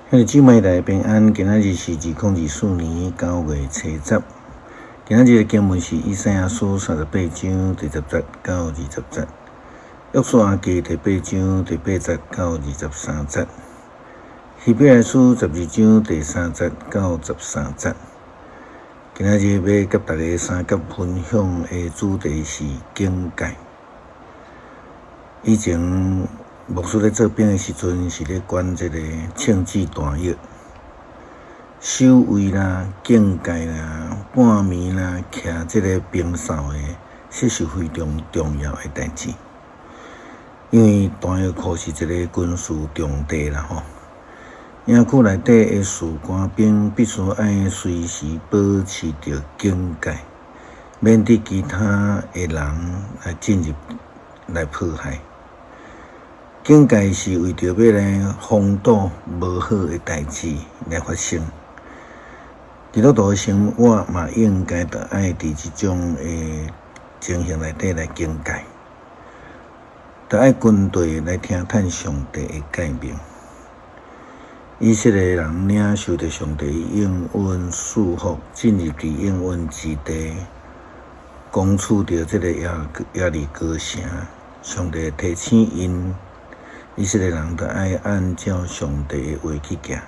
兄弟姊妹大家平安，今仔日是2024年9月初十。今仔日的經文是以賽亞書38章第10節到20節，約書亞記第八章第八節到23節，希伯來書12章第3節到13節。今仔日欲佮大家相佮分享的主題是警戒。以前牧師咧做兵的時陣，是咧管這个銃子彈藥、守衛啦、警戒啦、半暝啦，徛這个兵哨的，這是非常重要的代誌。因為彈藥庫是一个軍事重地啦吼，營區內底的士官兵必須愛隨時保持著警戒，免得其他的人來進入來破壞。警戒是為著欲來防堵無好的代誌來發生。基督徒的生活嘛，應該著愛佇這種的情形內底來警戒，著愛跟隨來聽趁上帝的誡命。以色列人領受著上帝應允賜福，進入佇應允之地，攻取著這个耶利哥城。上帝提醒𪜶，以色列人著愛按照上帝的話去行，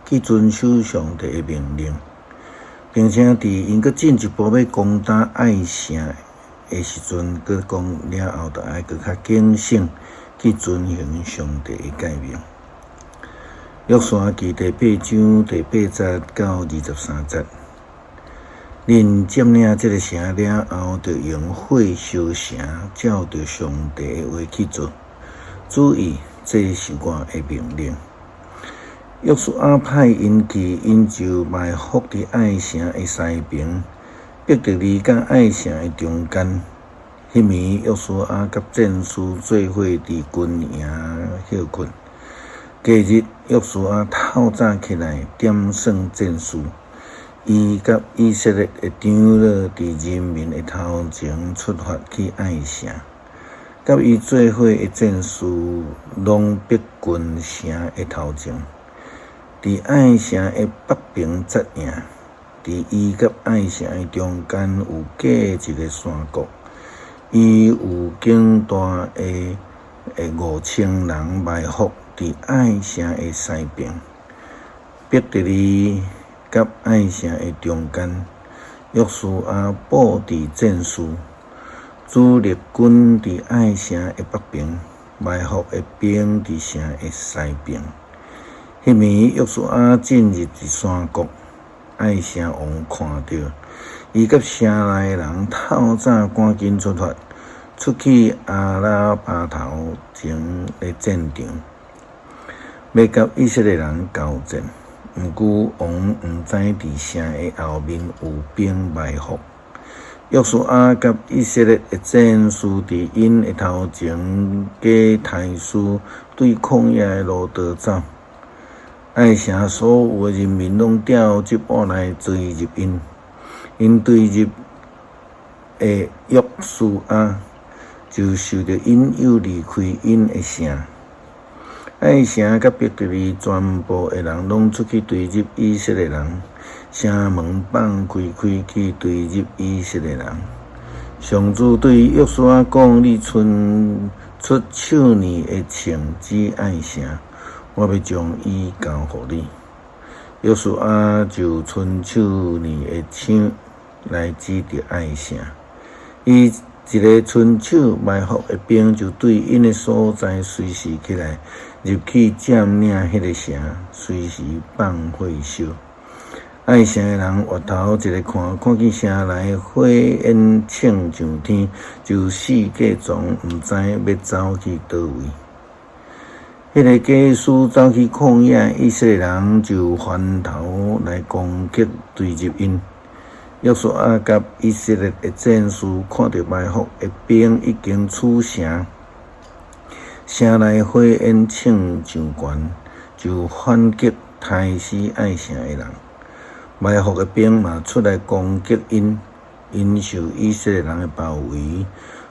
去遵守上帝的命令，並且佇𪜶閣進一步欲攻打艾城的時陣，閣講了後，著愛閣較警醒，去遵行上帝的誡命。約書亞記第八章第八節到23節，恁佔領這个城了後，著用火燒城，照著上帝的話去做。注意，這是我的命令。約書亞派𪜶去，𪜶就埋伏佇艾城的西爿，伯特利佮艾城的中間。彼暝，約書亞佮戰士做伙佇軍營歇睏。隔日，約書亞透早起來點算戰士，伊佮以色列的長老佇人民的頭前出發去艾城。佮伊做伙的戰士攏逼近城的頭前，佇艾城的北爿紮營。佇伊佮艾城的中間有隔一个山谷，伊有更大的5000人埋伏佇艾城的西爿，伯特利佮艾城的中間，約書亞布置戰士。主力軍佇艾城的北爿，埋伏的兵佇城的西爿。彼暝，約書亞進入佇山谷，艾城王看著，伊佮城內的人透早趕緊出發，出去亞拉巴頭前的戰場，欲佮以色列人交戰。毋過王毋知佇城的後面有兵埋伏。約書亞佮以色列的戰士佇𪜶的頭前過刣屍，對曠野的路逃走。艾城所有的人民攏召集我來追入𪜶，𪜶追入的約書亞就受著引誘離開𪜶的城。艾城佮伯特利全部的人攏出去追入以色列人。城門放開開去追入以色列人。上主對約書亞講：你伸出手呢的槍指艾城，我欲將伊交予你。約書亞就伸手呢的槍來指著艾城。伊一个伸手，埋伏的兵就對𪜶的所在隨時起來入去佔領彼个城，隨時放火燒。艾城的人回頭一个看，看見城內火焰衝上天，就四界傱，毋知欲走去佗位。彼个祭司走去曠野，以色列人就翻頭來攻擊追入𪜶。約書亞佮以色列的戰士看著埋伏的兵已經出城，城內火焰衝上懸，就反擊刣死艾城的人。埋伏的兵嘛出來攻擊𪜶，𪜶受以色列人的包圍，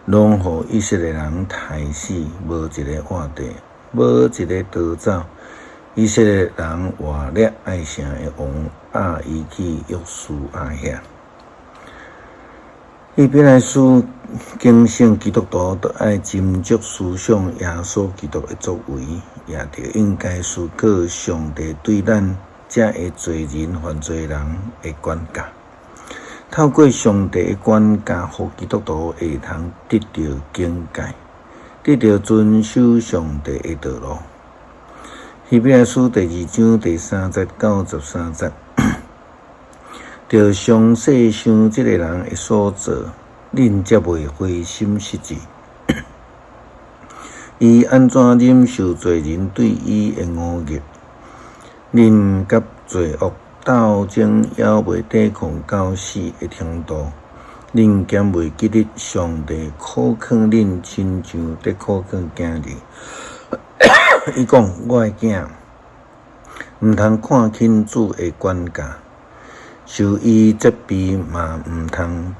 攏予以色列人刣死，無一个活著，無一个逃走。以色列人活掠艾城的王押伊去約書亞遐。希伯來書警醒基督徒，著愛斟酌思想耶穌基督的作為，也著應該思考上帝對咱這个罪人、犯罪人的管教。透過上帝的管教，予基督徒會通得著警戒，得著遵守上帝的道路。希伯來書第二章第三節到十三節，著詳細想這个人的所做，恁才袂灰心失志。伊按怎忍受罪人對伊的誣衊？恁佮罪惡鬥爭，猶未抵抗到死的程度，恁敢袂記得上帝苦勸恁，親像佇苦勸囝兒？伊講：我的囝，毋通看輕主的管教，受伊責備嘛毋通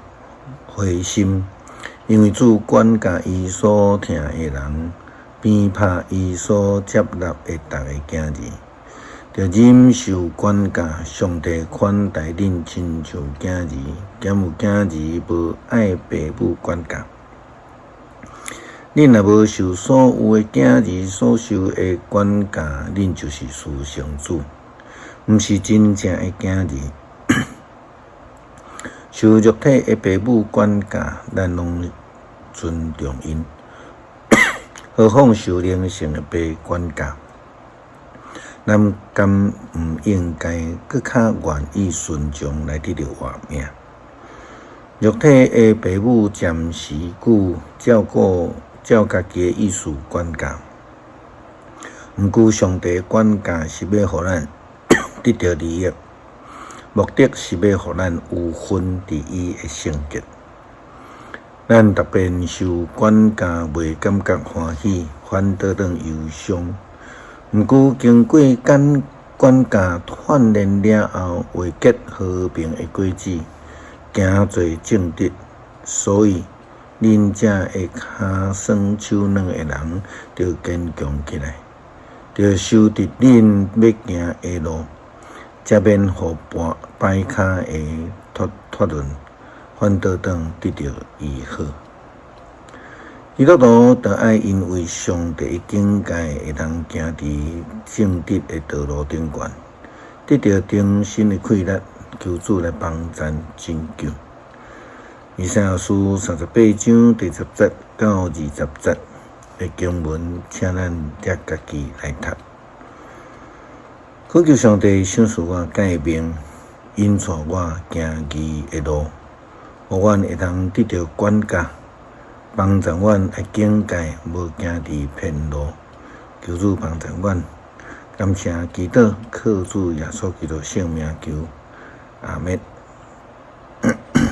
灰心，因為主管教伊所疼的人，鞭拍伊所接納的逐个囝兒。著忍受管教，上帝款待恁親像囝兒，敢有囝兒無愛爸母管教？恁若無受所有的囝兒所受的管教，恁就是私生子，毋是真正的囝兒。受肉體的爸母管教，咱攏尊重𪜶，何況受靈性的爸管教？咱敢毋應該閣較願意順從來得著活命？肉體的爸母暫時久照顧照家己的意思管教，毋過上帝管教是欲予咱得著利益，目的是欲予咱有份佇伊的聖潔。咱逐遍受管教，袂感覺歡喜，反倒轉憂傷。毋過經過管教鍛煉了後，會結和平的果子，行做正直。所以，恁這个跤酸手軟的人，著堅強起來，著守佇恁欲行的路，才免予跛跤的脫脫輪，反倒轉得著醫好。基督徒著愛因為上帝的警戒，會通行佇正直的道路頂懸，得著重生的快樂，求主來幫贊拯救。以賽亞書三十八章第十節到二十節的經文，請咱才家己來讀。懇求上帝賞賜我誡命，引帶我行義的路，予阮會通得著管教，幫助阮愛警戒，無行佇偏路。求主幫助阮，感謝祈禱，靠主耶穌基督聖名求，阿們。